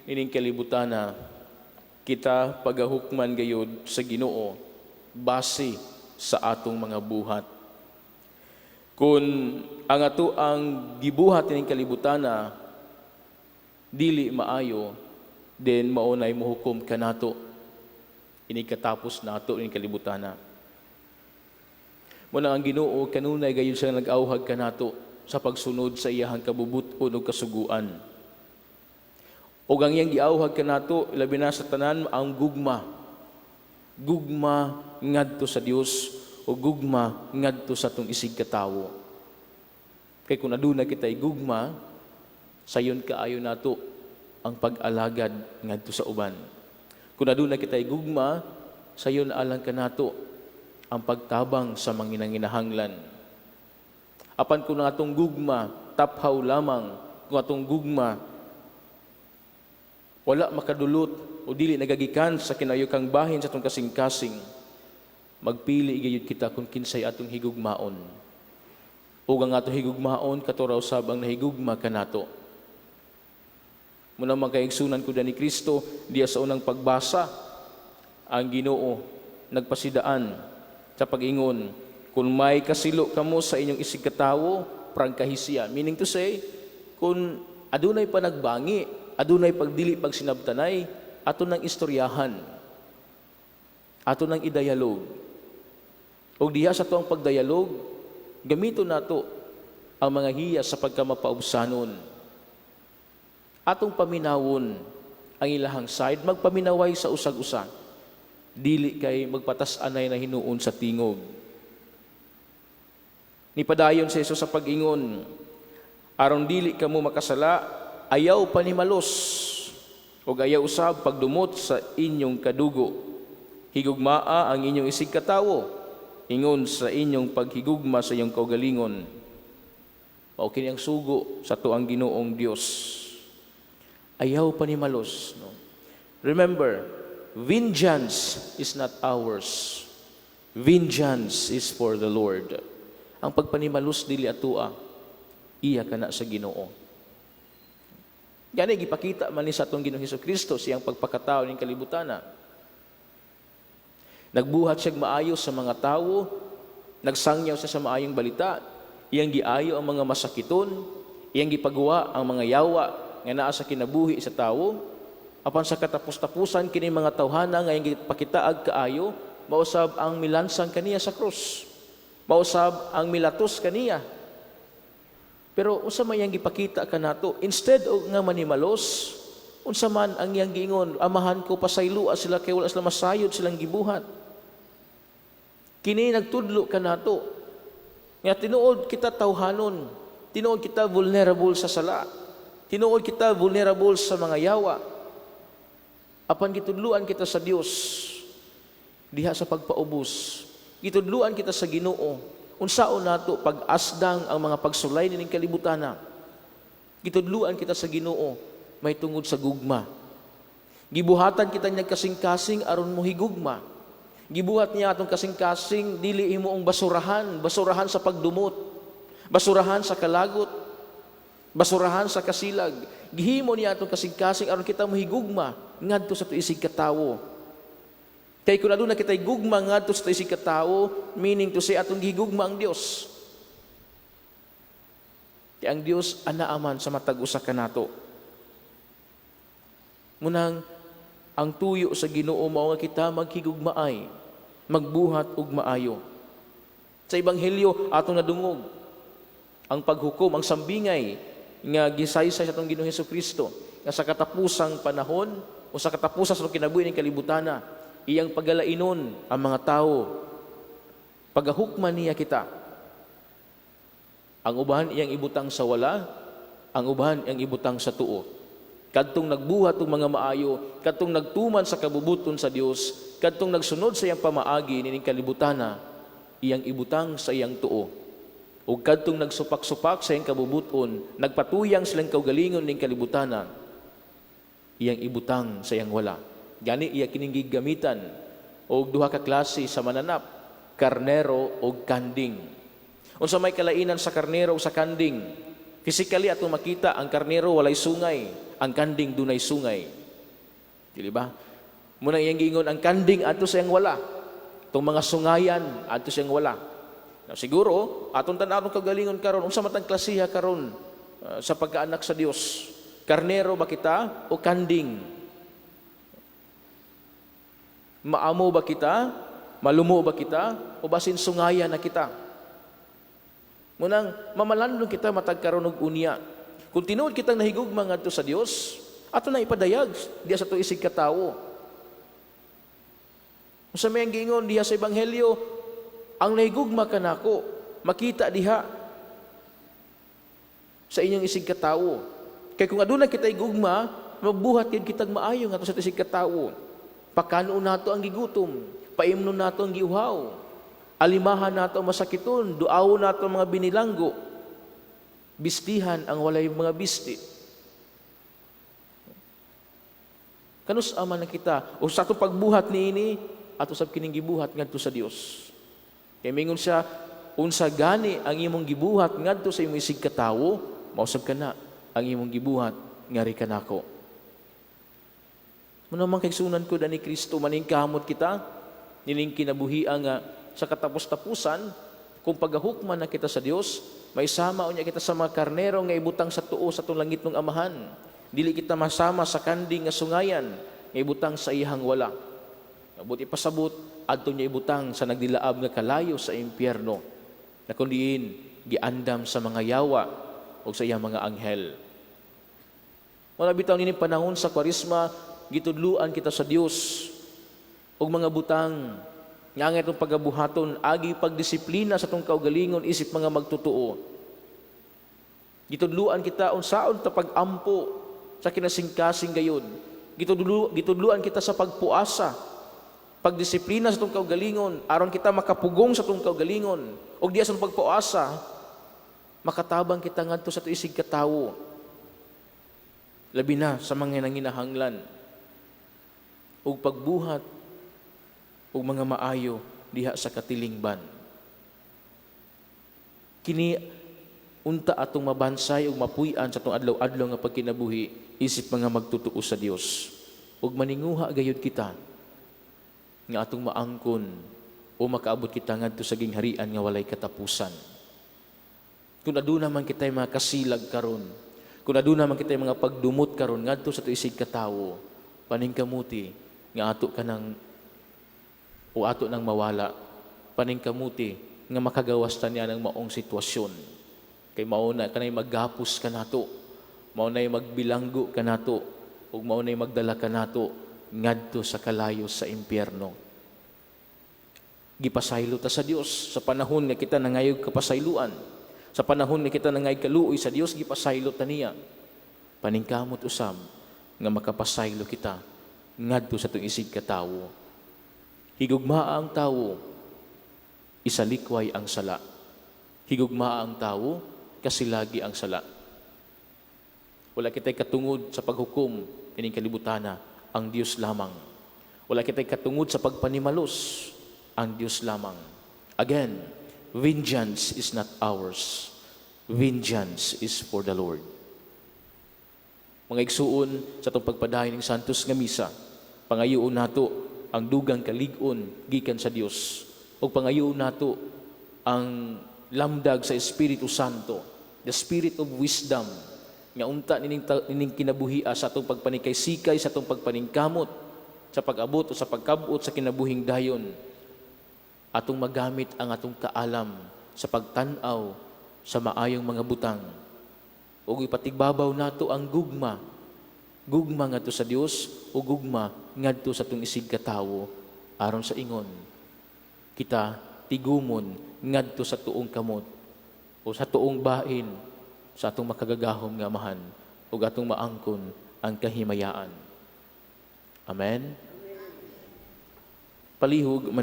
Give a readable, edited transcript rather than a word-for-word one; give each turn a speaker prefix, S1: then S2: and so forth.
S1: Ining kalibutana, kita pagahukman gayud sa Ginoo base sa atong mga buhat. Kung ang ato ang gibuhat ining kalibutana dili maayo, then mao nay mohukom kanato ini katapos nato ining kalibutana. Muna ang Ginoo kanunay gayud siya nag-awhag kanato sa pagsunod sa iyahang kabubut-on ug kasuguan. Ug ang iyang giawhag kanato, labi na sa tanan, ang gugma. Gugma ngadto sa Dios o gugma ngadto sa atong isig katawo. Kay kung aduna kitay gugma, sayon kaayo nato ang pag-alagad ngadto sa uban. Kung aduna kitay gugma, sayon alang kanato ang pagtabang sa manginanginahanglan. Apan kung ang atong gugma taphaw lamang, kung atong gugma wala makadulot o dili nagagikan sa kinayokang bahin sa atong kasing-kasing, magpili gayud kita kung kinsay atong higugmaon. Ug ang atong higugmaon kato ra usab ang nahigugma kanato. Muna, mga kaigsunan ko ni Kristo, diya sa unang pagbasa, ang Ginoo nagpasidaan sa pag-ingon, "Kung may kasilo kamo sa inyong isig katawo, prangkahi siya." Meaning to say, kung adunay panagbangi, adunay pagdili pagsinabtanay, ato nang istoryahan. Ato nang idayalog. Og diha sa atuang pagdayalog, gamito nato ang mga hiyas sa pagkamapaubsanon. Atong paminawon ang ilahang side, magpaminaway sa usag-usa. Dili kay magpatas-anay na hinuon sa tingog. Nipadayon si Jesus sa pag-ingon, "Aron dili kamo makasala, ayaw panimalos ug ayaw usab pagdumot sa inyong kadugo. Higugmaa ang inyong isig katawo ingon sa inyong paghigugma sa inyong kaugalingon." Mao kini ang sugo sa atuang Ginoong Dios. Ayaw panimalos, no? Remember, vengeance is not ours. Vengeance is for the Lord. Ang pagpanimalos dili atua, iya kana sa Ginoo. Gani gipakita man ni sa atong Ginoong Hesus Kristo siyang pagpakatao ning kalibutana. Nagbuhat siya maayo sa mga tawo, nagsangyaw siya sa maayong balita, iyang giayo ang mga masakiton, iyang gipaguwa ang mga yawa nga naa sa kinabuhi sa tawo. Apan sa katapos-tapusan, kini mga tawhana nga iyang gipakitaag kaayo, mausab ang milansang kaniya sa krus. Mausab ang milatos kaniya. Pero unsa man iyang gipakita kanato? Instead og nga manimalos, unsa man ang iyang giingon? "Amahan ko, pasayloa sila kay wala sila masayod silang gibuhat." Kini nagtudlo kanato nga tinuod kita tawhanon, tinuod kita vulnerable sa sala, tinuod kita vulnerable sa mga yawa. Apan gitudluan kita sa Dios diha sa pagpaubos. Gitudluan kita sa Ginoo unsaon nato pag-asdang ang mga pagsulay nining kalibutana. Gitudluan kita sa Ginoo may tungod sa gugma. Gibuhatan kita niya kasing-kasing aron mo higugma. Gibuhat niya atong kasing-kasing dili himuong basurahan, basurahan sa pagdumot, basurahan sa kalagot, basurahan sa kasilag. Gihimo niya atong kasing-kasing aron kita mohigugma ngadto sa isig katawo. Kay kung aduna kita'y gugma ngadto sa isig katawo, meaning to say atong gihigugma ang Dios. Kay ang Dios anaa man sa matag usa kanato. Munang ang tuyo sa Ginoo mao nga kita maghigugmaay, magbuhat og maayo. Sa Ebanghelyo atong nadungog ang paghukom, ang sambingay nga gisaysay sa atong Ginoong Hesus Kristo nga sa katapusang panahon o sa katapusan sa kinabuhi ning kalibutana, iyang pagalainon ang mga tao. Pagahukman niya kita. Ang uban iyang ibutang sa wala, ang uban iyang ibutang sa tuo. Kadtong nagbuhat og mga maayo, kadtong nagtuman sa kabubuton sa Dios, kadtong nagsunod sa iyang pamaagi nining kalibutana, iyang ibutang sa iyang tuo. Ug kadtong nagsupak-supak sa iyang kabubuton, nagpatuyang silang kaugalingon ning kalibutana, iyang ibutang sa iyang wala. Gani iya kining gigamitan og duha ka klase sa mananap, karnero og kanding. Unsa may kalainan sa karnero o sa kanding? Physically atong makita ang karnero walay sungay, ang kanding dunay sungay. Dili ba? Mao nang iyang giingon ang kanding adto sa iyang wala. Itong mga sungayan adto sa iyang wala. Now, siguro atong tan-awon kagalingon karon, unsa man tang klasiha karon sa pagkaanak sa Dios? Karnero ba kita o kanding? Maamo ba kita? Malumo ba kita? O basin sungayan na kita? Mao nang mamalandong kita matag karon og unya. Kung tinuod kitang nahigugma ngadto sa Dios, ato na ipadayag diya sa atong isig katawo. Unsa may ang giingon diha sa Ebanghelyo, ang nahigugma kanako, makita diha sa inyong isig katawo. Kay kung aduna kita gugma, magbuhat gid kitag maayo ngadto sa isig katawo. Pakanon nato ang gigutom, paimnon nato ang giuhaw, alimahan nato ang masakiton, duawon nato ang mga binilanggo, bistihan ang walay mga bisti. Kanus-a man na kita o sa atong pagbuhat niini, ato sab kining gibuhat ngadto sa Dios. Kay mingon siya, unsa gani ang imong gibuhat ngadto sa imong isig katawo, mao sab kana ang imong gibuhat ngari kanako. Mao man kaigsuonan ko ni Kristo, maningkamot kita nining kinabuhia nga sa katapos-tapusan, kung pagahukman na kita sa Dios, maisama unya kita sa mga karnero nga ibutang sa tuo sa atong langitnong Amahan. Dili kita masama sa kanding nga sungayan nga ibutang sa iyang wala. Buot ipasabot, adto niya ibutang sa nagdilaab nga kalayo sa impyerno, na kun diin giandam sa mga yawa o sa iyang mga anghel. Wala bitaw nini panahon sa Kwaresma, gitudluan kita sa Dios og mga butang nga ang itong pagabuhaton agi pagdisiplina sa atong kaugalingon isip mga magtotoo. Gitudluan kita unsaon ta pag-ampo sa kinasingkasing gayud. Gitudluan kita sa pagpuasa, pagdisiplina sa atong kaugalingon aron kita makapugong sa atong kaugalingon, ug diya sa atong pagpuasa makatabang kita ngadto sa atong isig katawo, labi na sa mga nanginahanglan, ug pagbuhat og mga maayo diha sa katilingban. Kini unta atong mabansay ug mapuy-an sa atong adlaw-adlaw nga pagkinabuhi isip mga magtotoo sa Dios. Ug maninguha gayud kita nga atong maangkon o makaabot kita ngadto sa gingharian nga walay katapusan. Kung aduna man kita'y mga kasilag karon, kung aduna man kita'y mga pagdumot karon ngadto sa atong isig katawo, paningkamuti nga ato kanang o ato nang mawala, paningkamuti nga makagawas ta niya ng maong sitwasyon. Kay mao na kanay maggapos kanato, mao na'y magbilanggo kanato, ug mao na'y magdala kanato ngadto sa kalayo sa impyerno. Gipasaylo ta sa Dios sa panahon nga kita nangayog kapasayloan. Sa panahon nga kita nangayog kaluoy sa Dios, gipasaylo ta niya. Paningkamot usab nga makapasaylo kita ngadto sa atong isig katawo. Higugmaa ang tawo, isalikway ang sala. Higugmaa ang tawo, kasilagi ang sala. Wala kita'y katungod sa paghukom ining kalibutana, ang Dios lamang. Wala kita'y katungod sa pagpanimalos, ang Dios lamang. Again, vengeance is not ours. Vengeance is for the Lord. Mga igsuon, sa atong pagpadayon ng Santos nga Misa, pangayoon nato ang dugang kalig-on gikan sa Dios, ug pangayoon nato ang lamdag sa Espiritu Santo, the Spirit of wisdom, nga unta nining kinabuhia sa atong pagpanikay-sikay, sa atong pagpaningkamot, sa pag-abot o sa pagkabot sa kinabuhing dayon, atong magamit ang atong kaalam sa pagtan-aw sa maayong mga butang. Ug ipatigbabaw nato ang gugma, gugma ngadto sa Dios o gugma ngadto sa atong isig katawo, aron sa ingon kita tigumon ngadto sa tuong kamot o sa tuong bahin sa atong makagagahom nga Amahan, ug atong maangkon ang kahimayaan. Amen. Palihog.